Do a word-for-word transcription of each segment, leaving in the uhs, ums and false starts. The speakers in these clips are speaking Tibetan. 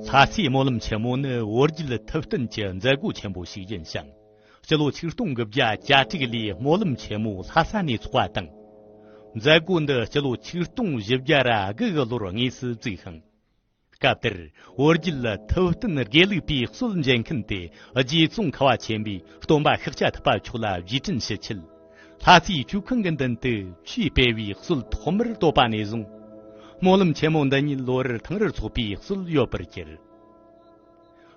ལྷ་སའི་སྨོན་ལམ་ཆེན་མོ་ནི་བོད་བརྒྱུད་ཐུབ་བསྟན་གྱི་མཛད་སྒོ་ཆེན་པོ་ཞིག་ཡིན་ཞིང་། སྤྱི་ལོ་ཆིག་སྟོང་དགུ་བརྒྱ་གྱ་དྲུག་ལོའི་སྨོན་ལམ་ཆེན་མོ་ལྷ་ས་ནས་ཚོགས་པ་དང་། མཛད་སྒོ་འདི་སྤྱི་ལོ་ཆིག་སྟོང་བཞི་བརྒྱ་དགུ་གི་ལོར་དངོས་སུ་བཙུགས་ཤིང་། སྐབས་དེར་བོད་བརྒྱུད་ཐུབ་བསྟན་དགེ་ལུགས་པའི་སྲོལ་འབྱེད་མཁན་དེ་རྗེ་ཙོང་ཁ་བ་ཆེན་པོས་སྟོན་པ་ཤཱཀྱ་ཐུབ་པ་མཆོག་ལ་རྗེས་དྲན་ཞུ་ཆེད། ལྷ་སའི་ཆོས་ཁང་གི་མདུན་དུ་ཆོས་སྤེལ་བའི་སྲོལ་ཐོག་མར་བཏོད་པ་ནས་བཟུང་། སྨོན་ལམ་ཆེན་མོ་འདི་ཉིད་ལོ་རེར་ཐེངས་རེར་ཚོགས་པའི་སྲོལ་ཡོད་པར་གྱུར།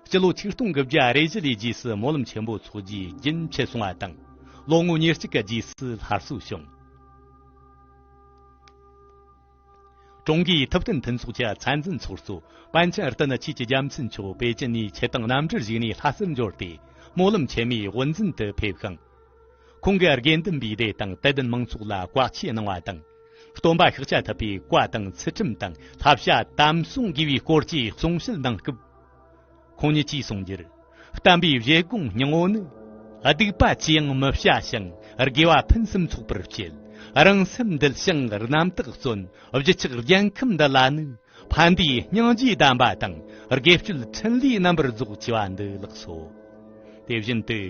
སྤྱི་ལོ་ཆིག་སྟོང་དགུ་བརྒྱ་རེ་བཞི་ལོའི་རྗེས་སུ་སྨོན་ལམ་ཆེན་པོ་ཚོགས་རྗེས་རྒྱུན་ཆད་སོང་བ་དང་། ལོ་ངོ་ཉེར་གཅིག་གི་རྗེས་སུ་སླར་གསོ་བྱུང་། ཀྲུང་གོའི་ཐུབ་བསྟན་མཐུན་ཚོགས་ཀྱི་མཚན་འཛིན་ཚོགས་གཙོ་པཎ་ཆེན་བསྟན་ཆོས་ཀྱི་རྒྱལ་མཚན་མཆོག་པེ་ཅིན་ནས་ཆེད་དུ་གནམ་གྲུར་བཞུགས་ནས་ལྷ་སར་འབྱོར་ཏེ། སྨོན་ལམ་ཆེན་མོའི་དབུ་འཛིན་དུ་ཕེབས་ཤིང་། ཁོང་གིས་དགེ་འདུན་པའི་སྡེ་དང་དད་ལྡན་མང་ཚོགས་ལ་བཀའ་ཆོས་གནང་བ་དང་། སྟོན་པ་ཤཱཀྱ་ཐུབ་པའི་བཀའ་དང་ཚུལ་ཁྲིམས་དང་བསླབ་བྱ་དམ་སྲུང་དགོས་པའི་སྐོར་གྱི་གསུང་བཤད་གནང་སྐབས། ཁོང་ཉིད་ཀྱིས་གསུངས་རྒྱུར། བསྟན་པའི་བཞེད་དགོངས་སྙིང་བོ་ནི། སྡིག་པ་ཅི་ཡང་མི་བྱ་ཞིང་། དགེ་བ་ཕུན་སུམ་ཚོགས་པར་སྤྱད། རང་སེམས་འདུལ་ཞིང་རྣམ་དག་བརྩོན། བརྗིད་ཆགས་རྒྱལ་ཁམས་འདི་ལ་ནི། ཕན་བདེའི་སྙིང་རྗེའི་གདམས་པ་དང་། དགེ་སྤྱོད་འཕྲིན་ལས་རྣམ་པར་རྫོགས་ཅེས་པ་འདི་ལགས་སོ། དེ་བཞིན་དུ།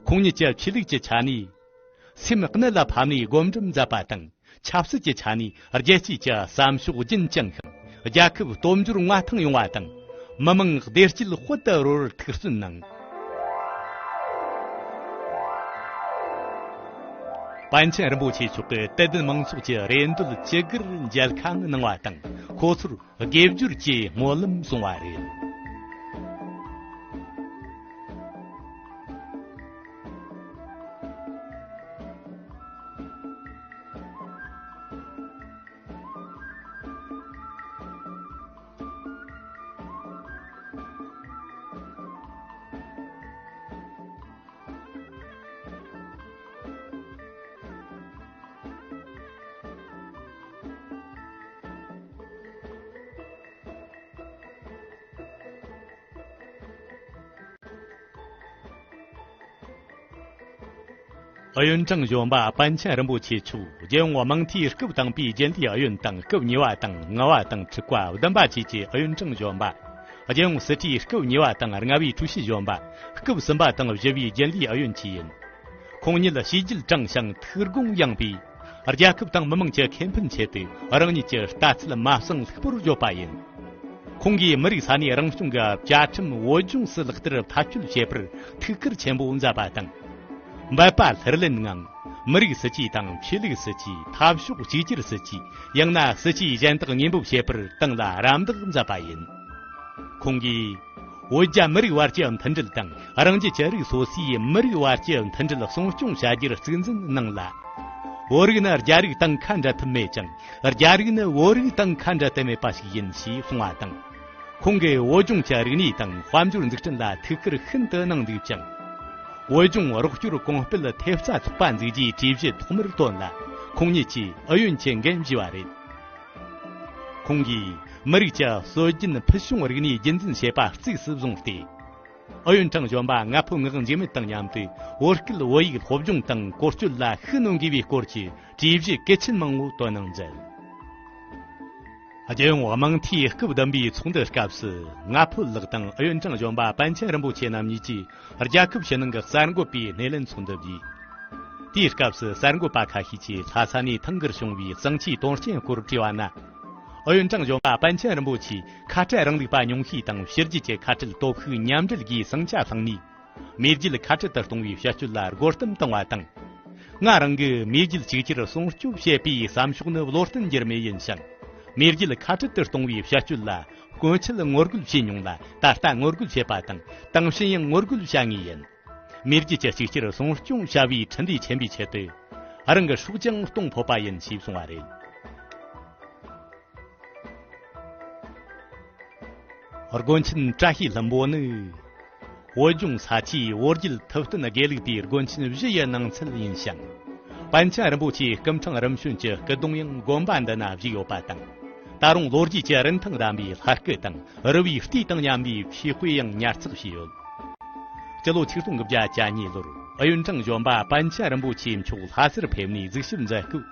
ཁོང་ཉིད་ཀྱི་ཆོས་ལུགས་ཀྱི་ཆ་ནས། སེམས་གནད་ལ་ཕབ་ནས་སྒོམ་སྒྲུབ་མཛད་པ་དང་། ཆབ་སྲིད་ཀྱི་ཆ་ནས་རྒྱལ་སྤྱིའི་ཀྱི་བསམ་ཕྱོགས་རྒྱུན་བསྐྱངས་ཤིང་། རྒྱལ་ཁབ་སྟོབས་འབྱོར་མངའ་ཐང་ཡོང་བ་དང་། མི་དམངས་བདེ་སྐྱིད་དཔལ་དུ་རོལ་བར་ཐུགས་བརྩོན་གནང་། པཎ་ཆེན་རིན་པོ་ཆེ་མཆོག་གིས་དད་ལྡན་མང་ཚོགས་ཀྱི་རེ་འདོད་ཅི་དགར་མཇལ་ཁ་གནང་བ་དང་། ཁོ་ཚོར་དགེ་སྦྱོར་གྱི་སྨོན་ལམ་གསུངས་པ་རེད། ཨུ་ཡོན་ཀྲང་གཞོན་པ་པཎ་ཆེན་རིན་པོ་ཆེ་མཆོག་རྒྱལ་ཡོངས་དམངས་འཐུས་སྐབས་དང་པའི་རྒྱུན་ལས་ཨུ་ཡོན་དང་སྐབས་གཉིས་པ་དང་ལྔ་པ་དང་དྲུག་པ་བདུན་པ་བཅས་ཀྱི་ཨུ་ཡོན་ཀྲང་གཞོན་པ། རྒྱལ་ཡོངས་སྲིད་གྲོས་སྐབས་གཉིས་པ་དང་ལྔ་པའི་ཀྲུའུ་ཞི་གཞོན་པ། སྐབས་གསུམ་པ་དང་བཞི་པའི་རྒྱུན་ལས་ཨུ་ཡོན་བཅས་ཡིན། ཁོང་ཉིད་བྱས་རྗེས་དྲང་ཞིང་ཐུགས་དགོངས་ཡངས་པས། རྒྱལ་ཁབ་དང་མི་དམངས་ཀྱི་ཁེ་ཕན་ཆེད་དུ་རང་ཉིད་ཀྱི་ལྟ་ཚུལ་མ་གསང་ལྷུག་པོར་བརྗོད་པ་ཡིན། ཁོང་གིས་མི་རིགས་ས་གནས་རང་སྐྱོང་གི་བཅའ་ཁྲིམས་བོད་ལྗོངས་སུ་ལག་བསྟར་མཐའ་འཁྱོལ་བྱེད་པར་ཐུགས་ཁུར་ཆེན་པོ་མཛད་པ་དང་། འབད་པ་ལྷུར་ལེན་ངང་མི་རིགས་སྲིད་ཇུས་དང་ཆོས་ལུགས་སྲིད་ཇུས། འཐབ་ཕྱོགས་གཅིག་གྱུར་སྲིད་ཇུས། ཡང་ན་སྲིད་ཇུས་གཞན་དག་དངོས་འབེབས་བྱེད་པར་ཏང་ལ་རམ་འདེགས་མཛད་པ་ཡིན། ཁོང་གིས། བོད་རྒྱ་མི་རིགས་བར་གྱི་མཐུན་སྒྲིལ་དང་། རང་རྒྱལ་གྱི་རིགས་སོ་སོའི་མི་རིགས་བར་གྱི་མཐུན་སྒྲིལ་སྲུང་སྐྱོང་བྱ་རྒྱུར་གཙིགས་འཛིན་གནང་ལ། བོད་རིགས་ནི་རྒྱ་རིགས་དང་ཁ་འབྲལ་ཐབས་མེད་ཅིང་། རྒྱ་རིགས་ནི་བོད་རིགས་དང་ཁ་འབྲལ་ཐབས་མེད་པ་ཞིག་ཡིན་ཞེས་གསུངས་པ་དང་། ཁོང་གིས་བོད་ལྗོངས་ཀྱི་རིག་གནས་དང་དཔལ་འབྱོར་འཛུགས་སྐྲུན་ལ་ཐུགས་ཁུར་ཤིན་ཏུ་གནང་འདུག་ཅིང་། བོད་ལྗོངས་རོགས་སྐྱོར་གོང་སྤེལ་ཐེབས་རྩ་ཚོགས་པ་འཛུགས་རྒྱུའི་གྲོས་གཞི་ཐོག་མར་བཏོན་ལ། ཁོང་ཉིད་ཀྱིས་ཨུ་ཡོན་གྱི་འགན་བཞེས་པ་རེད། ཁོང་གིས་མི་རིགས་ཀྱི་སྲོལ་རྒྱུན་ཕུལ་བྱུང་རིག་གནས་རྒྱུན་འཛིན་བྱེད་པ་གཙིགས་སུ་བཟུང་སྟེ། ཨུ་ཡོན་ཀྲང་གཞོན་པ་ང་ཕོད་ངག་འཇིགས་མེད་དང་མཉམ་དུ་བོད་སྐད་བོད་ཡིག་སློབ་སྦྱོང་དང་བཀོལ་སྤྱོད་ལ་ཤུགས་སྣོན་དགོས་པའི་སྐོར་གྱི་གྲོས་གཞི་གལ་ཆེན་མང་པོ་བཏོན་གནང་མཛད། རྒྱལ་ཡོངས་དམངས་འཐུས་སྐབས་བདུན་པའི་ཚོགས་འདུའི་སྐབས་སུ་ང་ཕོད་ལགས་དང་ཨུ་ཡོན་ཀྲང་གཞོན་པ་པཎ་ཆེན་རིན་པོ་ཆེ་རྣམ་གཉིས་ཀྱིས་རྒྱལ་ཁབ་ཕྱི་ནང་གི་གསར་འགོད་པའི་སྣེ་ལེན་ཚོགས་འདུ་བགྱིས། དེའི་སྐབས་སུ་གསར་འགོད་པ་ཁ་ཤས་ཀྱིས་ལྷ་ས་ནས་ཐེངས་འགར་བྱུང་བའི་གཙང་ཆུའི་དོན་རྐྱེན་སྐོར་དྲིས་པ་ན། ཨུ་ཡོན་ཀྲང་གཞོན་པ་པཎ་ཆེན་རིན་པོ་ཆེས་ཁ་བྲལ་རིང་ལུགས་པ་ཉུང་ཤས་དང་ཕྱི་རྒྱལ་གྱི་ཁ་བྲལ་སྟོབས་ཤུགས་མཉམ་འབྲེལ་སྒོས་ཟིང་ཆ་བསླངས་ནས། མེས་རྒྱལ་ཁ་བྲལ་དུ་གཏོང་བའི་བྱ་སྤྱོད་ལ་རྒོལ་གཏམ་བཏང་བ་དང་། ང་རང་གིས་མེས་རྒྱལ་གཅིག་གྱུར་སྲུང་སྐྱོབ་བྱེད་པའི་བསམ་ཕྱོགས་ནི་བློ་བརྟན་འགྱུར་མེད་ཡིན་ཞིང་། མེས་རྒྱལ་ཁ་བྲལ་དུ་གཏོང་བའི་བྱ་སྤྱོད་ལ་སྔོན་ཆད་ངོ་རྒོལ་བྱས་མྱོང་ལ། ད་ལྟ་ངོ་རྒོལ་བྱེད་པ་དང་། དེང་ཕྱིན་ཡང་ངོ་རྒོལ་བྱ་ངེས་ཡིན། མེས་རྒྱལ་གྱི་གཅིག་གྱུར་སྲུང་སྐྱོང་བྱ་བའི་འཕྲིན་ལས་ཆེན་པོའི་ཆེད་དུ། རང་གི་སྲོག་ཀྱང་གཏོང་ཕོད་པ་ཡིན་ཞེས་གསུངས་པ་རེད། དགོན་ཆེན་བཀྲ་ཤིས་ལྷུན་པོ་ནི། བོད་ལྗོངས་ས་ཆའི་བོད་བརྒྱུད་ཐུབ་བསྟན་དགེ་ལུགས་པའི་དགོན་ཆེན་བཞི་ཡི་ནང་ཚན་ཡིན་ཞིང་། པཎ་ཆེན་རིན་པོ་ཆེའི་སྐུ་ཕྲེང་རིམ་བྱོན་གྱི་སྐུ་གདུང་ཡང་དགོན་པ་འདི་ན་བཞུགས་ཡོད་པ་དང་། ད་རུང་ལོ་རྒྱུས་ཀྱི་རིན་ཐང་ལྡན་པའི་ལྷ་སྐུ་དང་རི་བོའི་རྟའི་དང་མཉམ་པའི་ཆོས་དཔེ་ཡང་ཉར་ཚགས་བྱས་ཡོད། སྤྱི་ལོ་ཆིག་སྟོང་དགུ་བརྒྱ་གྱ་གཉིས་ལོར་ཨུ་ཡོན་ཀྲང་གཞོན་པ་པཎ་ཆེན་རིན་པོ་ཆེ་མཆོག་ལྷ་སར་ཕེབས་ནས་གཟིགས་ཞིབ་མཛད་སྐབས།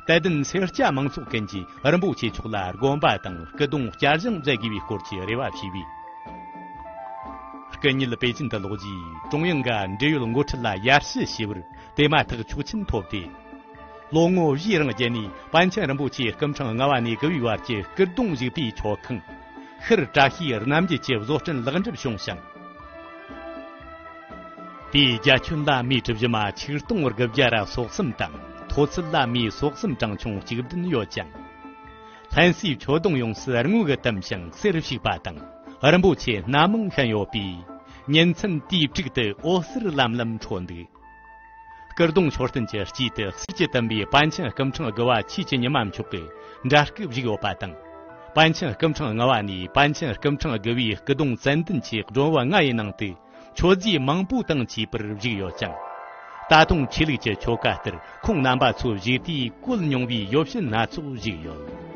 དད་ལྡན་སེར་སྐྱ་མང་ཚོགས་ཀུན་གྱིས་རིན་པོ་ཆེ་མཆོག་ལ་དགོན་པ་དང་སྐུ་གདུང་བསྐྱར་བཞེངས་མཛད་དགོས་པའི་སྐོར་གྱི་རེ་བ་བྱས་པས། སྐུ་ཉིད་པེ་ཅིན་དུ་ལོག་རྗེས་ཀྲུང་དབྱང་གི་འབྲེལ་ཡོད་འགོ་ཁྲིད་ལ་ཡར་ཞུ་ཞུས་པར་དེ་མ་ཐག་ཆོག་མཆན་ཐོབ་སྟེ། ལོ་ངོ་བཞིའི་རིང་བརྒྱུད་ནས་པཎ་ཆེན་རིན་པོ་ཆེ་སྐུ་ཕྲེང་ལྔ་བ་ནས་དགུ་བའི་བར་གྱི་སྐུ་གདུང་བཞུགས་པའི་མཆོད་ཁང་ཤར་བཀྲ་ཤིས་རྣམ་རྒྱལ་གྱི་བཟོ་སྐྲུན་ལེགས་འགྲུབ་བྱུང་ཞིང་། དེའི་རྒྱ་ཁྱོན་ལ་མིའི་གྲུ་བཞི་མ་ཆིག་སྟོང་དགུ་བརྒྱ་ར་སོ་གསུམ་དང་མཐོ་ཚད་ལ་མིའི་སོ་གསུམ་གྲངས་ཆུང་གཅིག་བདུན་ཡོད་ཅིང་། ལྷ་སའི་མཆོད་སྡོང་ཡོངས་སུ་དངུལ་གྱིས་བཏུམས་ཤིང་གསེར་བྱུགས་པ་དང་རིན་པོ་ཆེ་སྣ་མང་བཤམས་ཡོད་པས་ཉིན་མཚན་དུས་དྲུག་ཏུ་འོད་ཟེར་ལམ་ལམ་འཕྲོ་འདུག་སྐུ་གདུང་མཆོད་རྟེན་གྱི་དཀྱིལ་དུ་གསེར་གྱིས་བཏུམས་པའི་པཎ་ཆེན་སྐུ་ཕྲེང་དགུ་བ་ཆོས་ཀྱི་ཉི་མ་མཆོག་གི་འདྲ་སྐུ་བཞུགས་ཡོད་པ་དང་། པཎ་ཆེན་སྐུ་ཕྲེང་ལྔ་བ་ནས་པཎ་ཆེན་སྐུ་ཕྲེང་དགུ་བའི་སྐུ་གདུང་ཙན་དན་གྱི་སྒྲོམ་བུ་ལྔ་ཡི་ནང་དུ་མཆོད་རྫས་མང་པོ་དང་བཅས་པར་བཞུགས་ཡོད་ཅིང་། ད་དུང་ཆོས་ལུགས་ཀྱི་ཆོ་ག་ལྟར་ཁོང་རྣམ་པ་ཚོ་བཞུགས་དུས་བཀོད་མྱོང་བའི་ཡོ་བྱད་སྣ་ཚོགས་བཞུགས་ཡོད།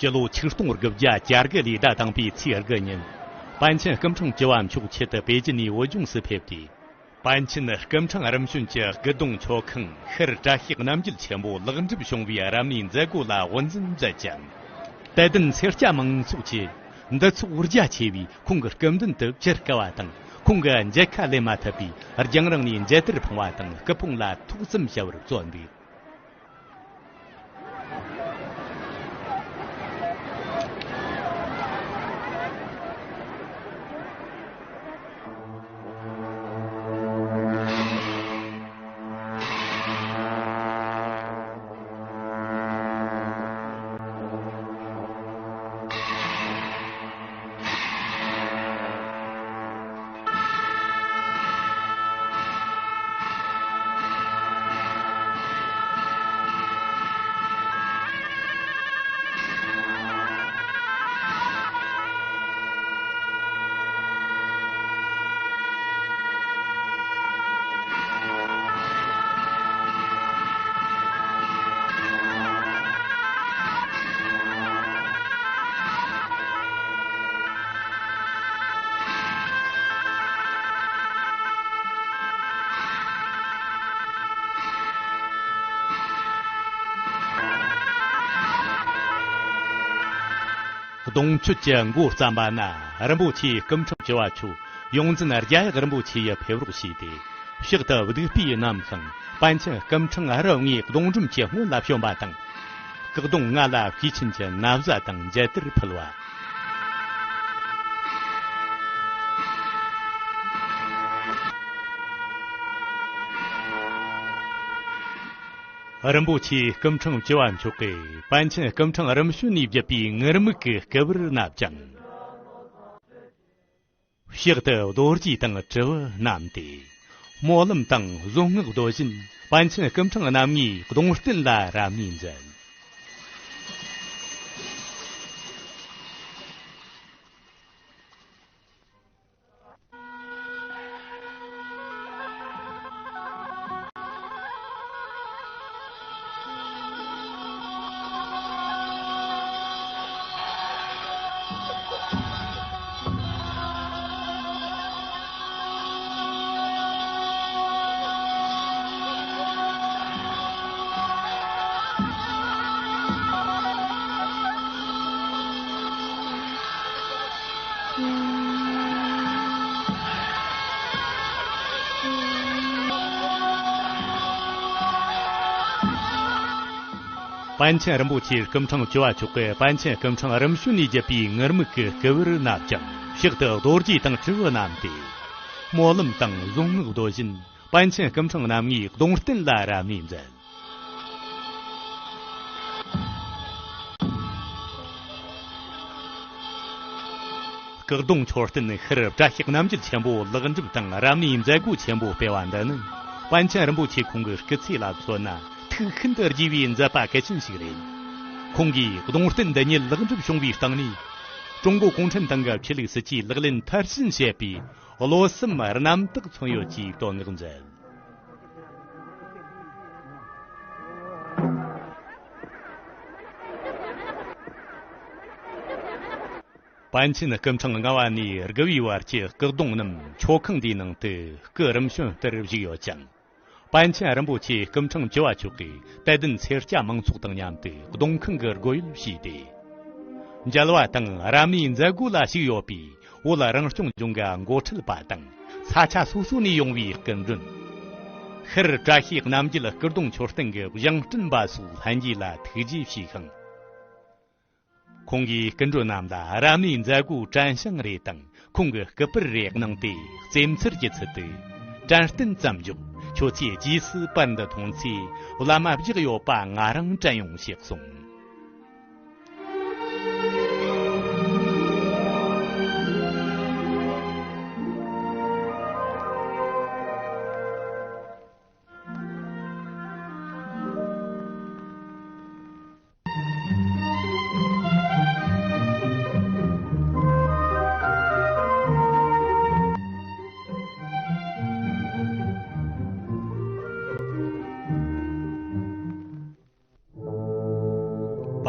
སྤྱི་ལོ་ཆིག་སྟོང་དགུ་བརྒྱ་གྱ་དགུ་ལོའི་ཟླ་དང་པོའི་ཚེས་དགུ་ཉིན། པཎ་ཆེན་སྐུ་ཕྲེང་བཅུ་བ་མཆོག་ཆེད་དུ་པེ་ཅིན་ནས་བོད་ལྗོངས་སུ་ཕེབས་ཏེ། པཎ་ཆེན་སྐུ་ཕྲེང་རིམ་བྱོན་གྱི་སྐུ་གདུང་མཆོད་ཁང་ཤར་བཀྲ་ཤིས་རྣམ་རྒྱལ་ཆེན་པོ་ལེགས་འགྲུབ་བྱུང་བའི་རབ་གནས་མཛད་སྒོ་ལ་དབུ་འཛིན་མཛད་ཅིང་། དད་ལྡན་སེར་སྐྱ་མང་ཚོགས་ཀྱིས་འདུ་ཚོགས་རྒྱ་ཆེ་བས་ཁོང་གི་སྐུ་མདུན་དུ་ཕྱིར་བསྐུལ་བ་དང་ཁོང་གི་མཇལ་ཁ་ལེན་མ་ཐུབ་པས་རྒྱང་རིང་ནས་མཇལ་དར་འཕངས་པ་དང་སྐུ་ཕུང་ལ་ཐུགས་བསམ་ཞུ་བར་བརྩོན་འདུག་གདུང་མཆོད་ཀྱི་འགོ་བརྩམས་པ་ན་རིན་པོ་ཆེའི་སྐུ་ཕྲེང་བཅུ་བ་མཆོག་ཡོངས་འཛིན་རྒྱ་ཡག་རིན་པོ་ཆེ་ཡི་ཕེབས་རོགས་བྱས་ཏེ། ཕྱག་ཏུ་བདུག་སྤོས་བསྣམས་ཤིང་པཎ་ཆེན་སྐུ་ཕྲེང་རབ་ལྔའི་གདུང་སྒྲོམ་གྱི་སྔོན་ལ་བྱོན་པ་དང་། སྐུ་གདུང་ལྔ་ལ་སྐུ་ཆེན་གྱི་ན་བཟའ་དང་མཇལ་དར་ཕུལ་བ། རིན་པོ་ཆེའི་སྐུ་ཕྲེང་བཅུ་བ་མཆོག་གིས་པཎ་ཆེན་སྐུ་ཕྲེང་རིམ་བྱོན་ནས་བརྒྱུད་པའི་ངུར་སྨྲིག་གི་སྐུ་པར་བསྣམས་ཀྱང་། ཕྱག་ཏུ་རྡོ་རྗེ་དང་དྲིལ་བུ་བསྣམས་ཏེ། སྨོན་ལམ་དང་གཟུངས་སྔགས་ཟློས་བཞིན་པཎ་ཆེན་སྐུ་ཕྲེང་རྣམ་ལྔའི་གདུང་རྟེན་ལ་རབ་གནས་མཛད། པཎ་ཆེན་རིན་པོ་ཆེ་སྐུ་ཕྲེང་བཅུ་བ་མཆོག་གིས་པཎ་ཆེན་སྐུ་ཕྲེང་རིམ་བྱོན་ནས་བརྒྱུད་པའི་ངུར་སྨྲིག་གི་སྐུ་པར་བསྣམས་ཀྱང་ཕྱག་ཏུ་རྡོ་རྗེ་དང་དྲིལ་བུ་བསྣམས་ཏེ། སྨོན་ལམ་དང་གཟུངས་སྔགས་ཟློས་བཞིན་པཎ་ཆེན་སྐུ་ཕྲེང་རྣམ་ལྔའི་གདུང་རྟེན་ལ་རབ་གནས་མཛད། སྐུ་གདུང་མཆོད་རྟེན་ཤར་བཀྲ་ཤིས་རྣམ་རྒྱལ་ཆེན་པོ་ལེགས་འགྲུབ་དང་རབ་གནས་མཛད་སྒོ་ཆེན་པོ་སྤེལ་བ་འདི་ནི་པཎ་ཆེན་རིན་པོ་ཆེ་ཁོང་གི་སྐུ་ཚེ་ལ་མཚོན་ན་ཐུགས་ཤིན་ཏུ་དགྱེས་པའི་མཛད་པ་གལ་ཆེན་ཞིག་རེད། ཁོང་གིས་གདུང་རྟེན་འདི་ཉིད་ལེགས་འགྲུབ་བྱུང་བའི་སྟེང་ནས། ཀྲུང་གོ་གུང་ཁྲན་ཏང་གི་ཆོས་ལུགས་སྲིད་ཇུས་ལག་ལེན་མཐར་ཕྱིན་བྱས་པའི་བློ་སེམས་རྣམ་དག་མཚོན་ཡོད་ཅེས་བསྟོད་བསྔགས་མཛད། པཎ་ཆེན་སྐུ་ཕྲེང་ལྔ་བ་ནས་དགུ་བའི་བར་གྱི་སྐུ་གདུང་རྣམས་མཆོད་ཁང་འདིའི་ནང་དུ་སྐུ་རིམ་བྱོན་ལྟར་བཞུགས་ཡོད་ཅིང་། པཎ་ཆེན་རིན་པོ་ཆེ་སྐུ་ཕྲེང་བཅུ་བ་མཆོག་གིས་དད་ལྡན་སེར་སྐྱ་མང་ཚོགས་དང་མཉམ་དུ་གདུང་ཁང་གི་སྒོ་ཡོལ་ཕྱེས་ཏེ། མཇལ་བ་དང་རབ་གནས་མཛད་སྒོ་ལ་ཞུགས་ཡོད་པའི་བོད་རང་སྐྱོང་ལྗོངས་ཀྱི་འགོ་ཁྲིད་པ་དང་ས་ཆ་སོ་སོ་ནས་ཡོང་བའི་སྐུ་མགྲོན། ཤར་བཀྲ་ཤིས་རྣམ་རྒྱལ་སྐུ་གདུང་མཆོད་རྟེན་གྱི་བཞེངས་སྐྲུན་པ་སོགས་ལྷན་རྒྱས་ལ་ཐུགས་རྗེ་ཆེ་ཞུས་ཤིང་། ཁོང་གིས་སྐུ་མགྲོན་རྣམས་ལ་རབ་གནས་མཛད་སྒོའི་དྲན་བྱུང་རེ་དང་ཁོང་གི་སྐུ་པར་རེ་གནང་སྟེ། རྩེད་འཚེར་གྱི་ཚུལ་དུ། དྲན་རྟེན་ཙམ་འཇོག། ཁྱོད་ཚོས་རྗེས་སུ་པར་འདི་མཐོང་ཚེ་བླ་མ་བཞུགས་ཡོད་པ་ང་རང་དྲན་ཡོང་ཞེས་གསུངས།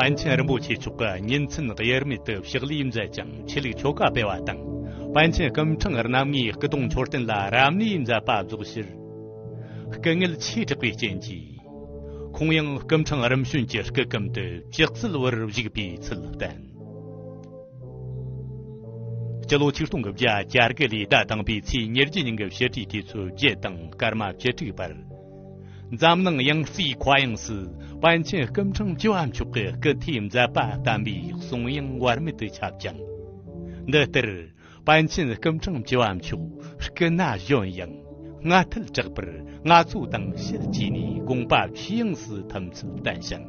པཎ་ཆེན་རིན་པོ་ཆེ་མཆོག་གིས་ཉིན་མཚན་དབྱེར་མེད་དུ་ཕྱག་ལས་མཛད་ཅིང་ཆོས་ལུགས་ཆོ་ག་སྤེལ་བ་དང་། པཎ་ཆེན་སྐུ་ཕྲེང་རྣམ་ལྔའི་སྐུ་གདུང་མཆོད་རྟེན་ལ་རབ་གནས་མཛད་པ་རྫོགས་ཕྱིར། སྐུ་ངལ་ཆེ་དྲགས་པའི་རྐྱེན་གྱིས། ཁོང་ཡང་སྐུ་ཕྲེང་རིམ་བྱོན་གྱི་སྐུ་གམ་དུ་ལྕགས་བཙལ་བར་བཞུགས་པའི་ཚུལ་བསྟན། སྤྱི་ལོ་ཆིག་སྟོང་དགུ་བརྒྱ་གྱ་དགུ་ལོའི་ཟླ་དང་པོའི་ཚེས་ཉེར་བརྒྱད་ཉིན་གྱི་ཕྱི་དྲོའི་དུས་ཚོད་བརྒྱད་དང་སྐར་མ་བཅུ་དྲུག་བར། འཛམ་གླིང་ཡང་རྩེའི་མཁའ་དབྱིངས་སུ་པཎ་ཆེན་སྐུ་ཕྲེང་བཅུ་བ་མཆོག་གི་སྐུ་ཐེ་མཛད་པ་བསྟན་པའི་གསུང་དབྱངས་བར་མེད་དུ་ཁྱབ་ཅིང་། འདི་ལྟར། པཎ་ཆེན་སྐུ་ཕྲེང་བཅུ་བ་མཆོག་སྐུ་ན་གཞོན་ཡང་སྔ་ཐལ་དྲགས་པར། ང་ཚོ་དང་ཕྱད་བཅས་ནས་དགོངས་པ་ཆོས་དབྱིངས་སུ་ཐིམ་ཚུལ་བསྟན་ཞིང་།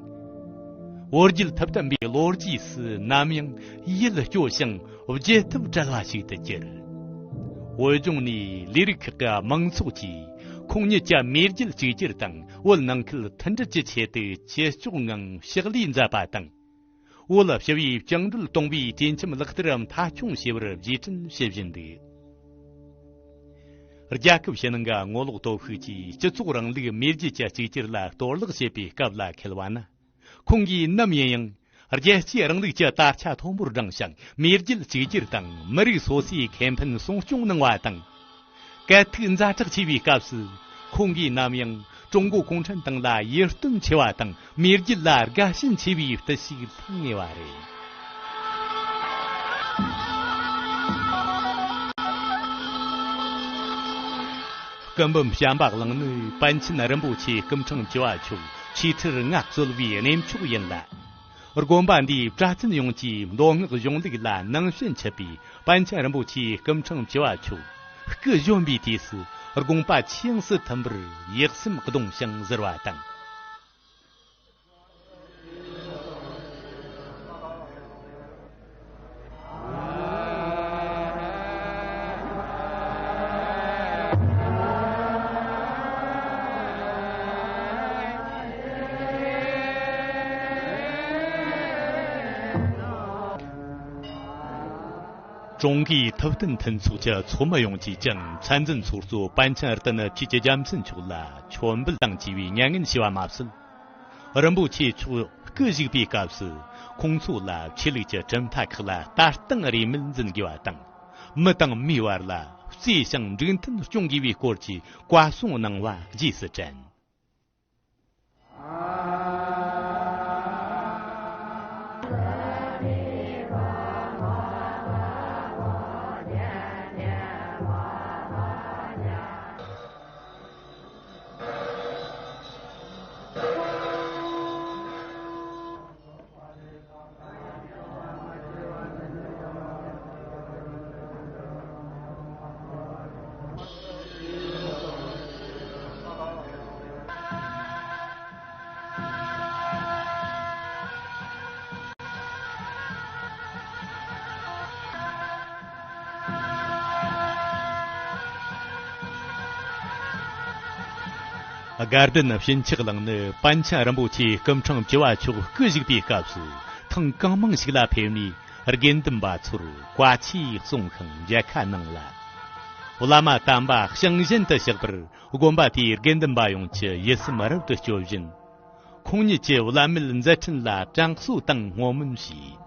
བོད་རྒྱལ་ཐུབ་བསྟན་པའི་ལོ་རྒྱུས་སུ་ནམ་ཡང་ཡིད་སྐྱོ་ཞིང་བརྗེད་ཐབས་བྲལ་བ་ཞིག་ཏུ་གྱུར། བོད་ལྗོངས་ནས་ལས་རིགས་ཁག་གི་མང་ཚོགས་ཀྱིས་ཁོང་ཉིད་ཀྱི་མེས་རྒྱལ་གཅིག་གྱུར་དང་བོད་ནང་ཁུལ་མཐུན་སྒྲིལ་གྱི་ཆེད་དུ་ཆོས་སྐྱོང་ངང་ཕྱག་ལས་མཛད་པ་དང་། བོད་ཞི་བའི་བཅིངས་འགྲོལ་གཏོང་བའི་སྤྲིན་ཁྱིམ་ལག་བསྟར་མཐའ་འཁྱོངས་བྱས་པར་རྗེས་དྲན་ཞུ་བཞིན་འདུག། རྒྱལ་ཁབ་ཕྱི་ནང་གི་ངོ་ལོག་སྟོབས་ཤུགས་ཀྱིས་སྤྱི་ཚོགས་རིང་ལུགས་མེས་རྒྱལ་གྱི་གཅིག་གྱུར་ལ་གཏོར་བརླག་བྱེད་པའི་སྐབས་ལ་འཁེལ་བ་ན། ཁོང་གིས་ནམ་ཡིན་ཡང་རྒྱལ་གཅེས་རིང་ལུགས་ཀྱི་དར་ཆ་མཐོན་པོར་བསྒྲེངས་ཤིང་མེས་རྒྱལ་གཅིག་གྱུར་དང་མི་རིགས་སོ་སོའི་ཁེ་ཕན་སྲུང་སྐྱོང་གནང་བ་དང་། སྐད་ཐིག་ཛ་དྲག་ཆེ་བའི་སྐབས་སུ་ཁོང་གིས་ནམ་ཡང་ཀྲུང་གོ་གུང་ཁྲན་ཏང་ལ་ཡིད་རྟོན་ཆེ་བ་དང་མེས་རྒྱལ་ལ་དགའ་ཞེན་ཆེ་བའི་བརྟུལ་ཞུགས་ལྷང་ངེ་བ་རེད། སྐུ་འབུམ་བྱམས་པ་གླིང་ནི་པཎ་ཆེན་རིན་པོ་ཆེ་སྐུ་ཕྲེང་བཅུ་བ་མཆོག་ཆོས་ཁྲིར་མངའ་གསོལ་བའི་གནས་མཆོག་ཡིན་ལ། དགོན་པ་འདིའི་གྲྭ་བཙུན་ཡོངས་ཀྱིས་མདོ་སྔགས་གཞུང་ལུགས་ལ་ནང་ཞེན་ཆེ་བའི་པཎ་ཆེན་རིན་པོ་ཆེ་སྐུ་ཕྲེང་བཅུ་བ་མཆོག་སྐུ་གཞོན་པའི་དུས་སུ་དགོངས་པ་ཆོས་དབྱིངས་སུ་ཐིམ་པར་ཡིད་སེམས་གདུང་ཞིང་གཟིར་བ་དང་། ཀྲུང་གོའི་ཐུབ་བསྟན་མཐུན་ཚོགས་ཀྱི་ཚོགས་མི་ཡོངས་ཀྱིས་ཀྱང་མཚན་འཛིན་ཚོགས་གཙོ་པཎ་ཆེན་རྟ་ནག་ཆོས་ཀྱི་རྒྱལ་མཚན་མཆོག་ལ་མཆོད་འབུལ་དང་བཅས་པའི་མྱ་ངན་ཞུ་བ་མ་ཟད། རིན་པོ་ཆེ་མཆོག་སྐུ་བཞུགས་པའི་སྐབས་སུ་ཁོང་ཚོ་ལ་ཆོས་ལུགས་ཀྱི་གྲུབ་མཐའ་ཁག་ལ་ལྟ་སྟངས་རེས་མོས་འཛིན་དགོས་པ་དང་། མི་དང་མིའི་བར་ལ་བརྩེ་ཞིང་འགྲིག་མཐུན་སྐྱོང་དགོས་པའི་སྐོར་གྱི་བཀའ་གསུང་གནང་བ་རྗེས་སུ་དྲན། དགའ་ལྡན་ཕྱིན་ཆད་གླིང་ནི་པཎ་ཆེན་རིན་པོ་ཆེ་སྐུ་ཕྲེང་བཅུ་བ་མཆོག་སྐུ་བཞུགས་པའི་སྐབས་སུ་ཐེངས་གང་མང་ཞིག་ལ་ཕེབས་ནས་དགེ་འདུན་པ་ཚོར་བཀའ་ཆོས་གསུང་ཤིང་མཇལ་ཁ་གནང་ལ། བླ་མ་དམ་པ་ཞིང་གཞན་དུ་གཤེགས་པར་དགོན་པ་དེའི་དགེ་འདུན་པ་ཡོངས་ཀྱི་ཡིད་སེམས་རབ་ཏུ་སྐྱོ་བཞིན། ཁོང་ཉིད་ཀྱི་བླ་མེད་མཛད་འཕྲིན་ལ་དྲན་གསོ་དང་བསྔོ་སྨོན་བྱས།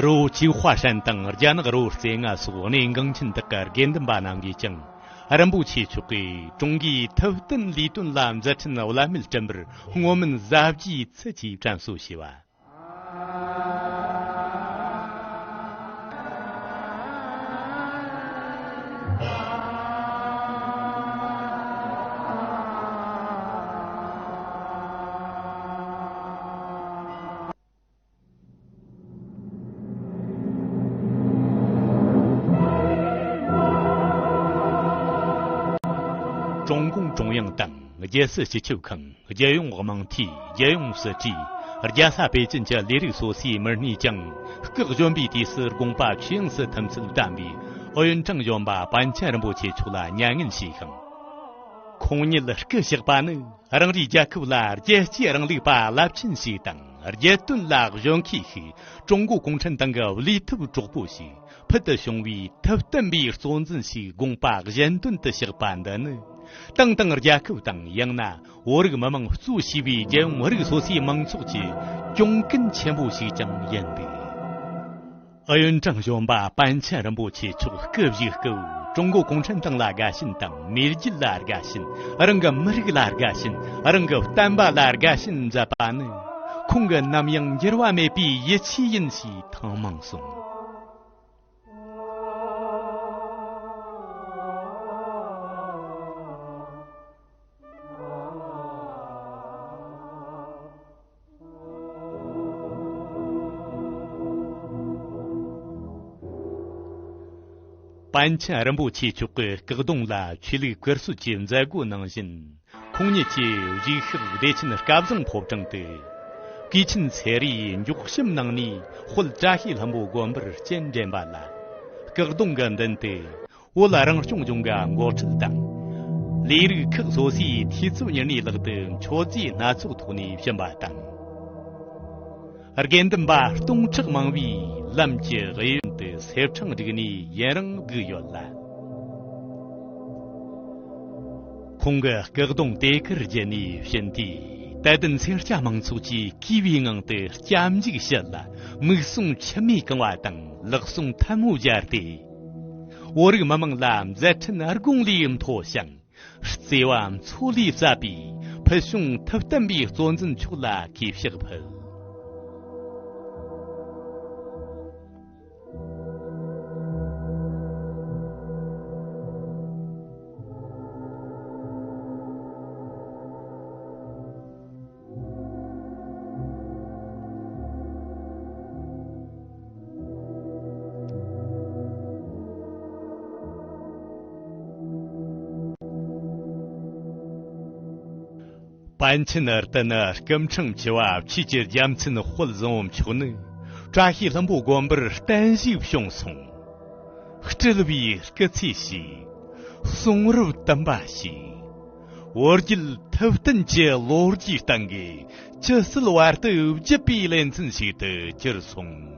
རི་བོ་ཆོས་དཔལ་ཧྲན་དང་རྒྱ་ནག་རི་བོ་རྩེ་ལྔ་སོགས་གནས་འགངས་ཆེན་དག་གི་དགེ་འདུན་པ་རྣམས་ཀྱིས་ཀྱང་རིན་པོ་ཆེ་མཆོག་གིས་ཀྲུང་གོའི་ཐུབ་བསྟན་ལས་དོན་ལ་མཛད་འཕྲིན་བླ་མེད་བསྐྲུན་པར་བསྔོ་སྨོན་ཟབ་རྒྱས་ཚུལ་གྱིས་དྲན་གསོ་བྱས་པ། ཀྲུང་གུང་ཀྲུང་དབྱང་དང་རྒྱལ་སྲིད་སྤྱི་ཁྱབ་ཁང་། རྒྱལ་ཡོངས་དམངས་འཐུས། རྒྱལ་ཡོངས་སྲིད་གྲོས། རྒྱལ་ས་པེ་ཅིན་གྱི་ལས་རིགས་སོ་སོའི་མི་སྣས་ཀྱང་སྐུ་གཞོན་པའི་དུས་སུ་དགོངས་པ་ཆོས་དབྱིངས་སུ་ཐིམ་ཚུལ་བསྟན་པའི་ཨུ་ཡོན་ཀྲང་གཞོན་པ་པཎ་ཆེན་རིན་པོ་ཆེ་མཆོག་ལ་མྱ་ངན་བྱས་ཤིང་། ཁོང་ཉིད་སྐུ་གཤེགས་པ་ནི་རང་རེའི་རྒྱལ་ཁབ་ལ་རྒྱལ་གཅེས་རིང་ལུགས་པ་རླབས་ཆེན་ཞིག་དང་། རྒྱལ་དོན་ལ་གཞོན་མཁས་ཤིག་ཀྲུང་གོ་གུང་ཁྲན་ཏང་གི་བློས་ཐུབ་གྲོགས་པོ་ཞིག་ཕུལ་དུ་བྱུང་བའི་ཐུབ་བསྟན་པའི་གཙོ་འཛིན་ཞིག་དགོངས་པ་གཞན་དོན་དུ་གཤེགས་པ་འདི་ནི། ཏང་དང་རྒྱལ་ཁབ་དང་། ཡང་ན་བོད་རིགས་མི་མང་གཙོས་བྱས་པའི་རྒྱལ་ཡོངས་རིགས་སོ་སོའི་མང་ཚོགས་ཀྱི་གྱོང་གུན་ཆེན་པོ་ཞིག་ཀྱང་ཡིན་པས། ཨུ་ཡོན་ཀྲང་གཞོན་པ་པཎ་ཆེན་རིན་པོ་ཆེ་མཆོག་སྐུ་བཞུགས་སྐབས་ཀྲུང་གོ་གུང་ཁྲན་ཏང་ལ་དགའ་ཞེན་དང་། མེས་རྒྱལ་ལ་དགའ་ཞེན། རང་གི་མི་རིགས་ལ་དགའ་ཞེན། རང་གི་བསྟན་པ་ལ་དགའ་ཞེན་མཛད་པ་ནི། ཁོང་གི་ནམ་ཡང་འགྱུར་བ་མེད་པའི་ཡིད་ཆེས་ཡིན་ཞེས་ཐེངས་མང་གསུངས། པཎ་ཆེན་རིན་པོ་ཆེ་མཆོག་གི་སྐུ་གདུང་ལ་ཆོས་ལུགས་བཀུར་གསོལ་གྱི་མཛད་སྒོ་ནང་བཞིན། ཁོང་ཉིད་ཀྱི་གཞིས་ཤག་བདེ་ཆེན་སྐལ་བཟང་ཕོ་བྲང་དུ། ཀུའེ་ཆིན་ཚེ་རིང་མགྱོགས་ཤམ་གནང་ནས་དཔལ་བཀྲ་ཤིས་ལྷུན་པོ་དགོན་པར་སྤྱན་འདྲེན་པ་ལ། སྐུ་གདུང་གི་མདུན་དུ། བོད་རང་སྐྱོང་ལྗོངས་ཀྱི་འགོ་ཁྲིད་དང་། ལས་རིགས་ཁག་སོ་སོའི་འཐུས་ཚབ་མྱུར་ནས་ལག་ཏུ་མཆོད་རྫས་སྣ་ཚོགས་ཐོགས་ནས་ཕྱིན་པ་དང་། དགེ་འདུན་པ་སྟོང་ཕྲག་མང་བོས་ལམ་གྱི་གཡས་གཡོན་དུ་སེར་ཕྲེང་བསྒྲིགས་ནས་ཡུན་རིང་བསྒུགས་ཡོད་ལ། ཁོང་གི་སྐུ་གདུང་དེ་ཁར་བརྒྱུད་ནས་ཕྱིན་དུས། དད་ལྡན་སེར་སྐྱ་མང་ཚོགས་ཀྱིས་གུས་པའི་ངང་དུ་སྐྱབས་འཇུག་ཞུ་ལ། མིག་ཟུང་མཆི་མས་གང་བ་དང་ལག་ཟུང་ཐལ་མོ་སྦྱར་ཏེ། བོད་རིགས་མི་མང་ལ་མཛད་འཕྲིན་དགུང་ལས་མཐོ་ཞིང་། བརྩེ་བ་མཚོ་ལས་ཟབ་པའི་ཕུལ་བྱུང་ཐུབ་བསྟན་པའི་གཙོ་འཛིན་མཆོག་ལ་གུས་ཕྱག་ཕུལ། པཎ་ཆེན་ཨར་ཏི་ནི་སྐུ་ཕྲེང་བཅུ་བ་ཆོས་ཀྱི་རྒྱལ་མཚན་དཔལ་བཟང་པོ་མཆོག་ནི། བཀྲ་ཤིས་ལྷུན་པོ་དགོན་པར་བརྟན་བཞུགས་བྱུང་སོང་། སྤྲུལ་པའི་སྐུ་ཚེ་ཞིག་གསུང་རབ་དམ་པ་ཞིག་བོད་བརྒྱུད་ཐུབ་བསྟན་གྱི་ལོ་རྒྱུས་སྟེང་གི་ཇི་སྲིད་བར་དུ་བརྗིད་པའི་ལེ་ཚན་ཞིག་ཏུ་གྱུར་སོང་།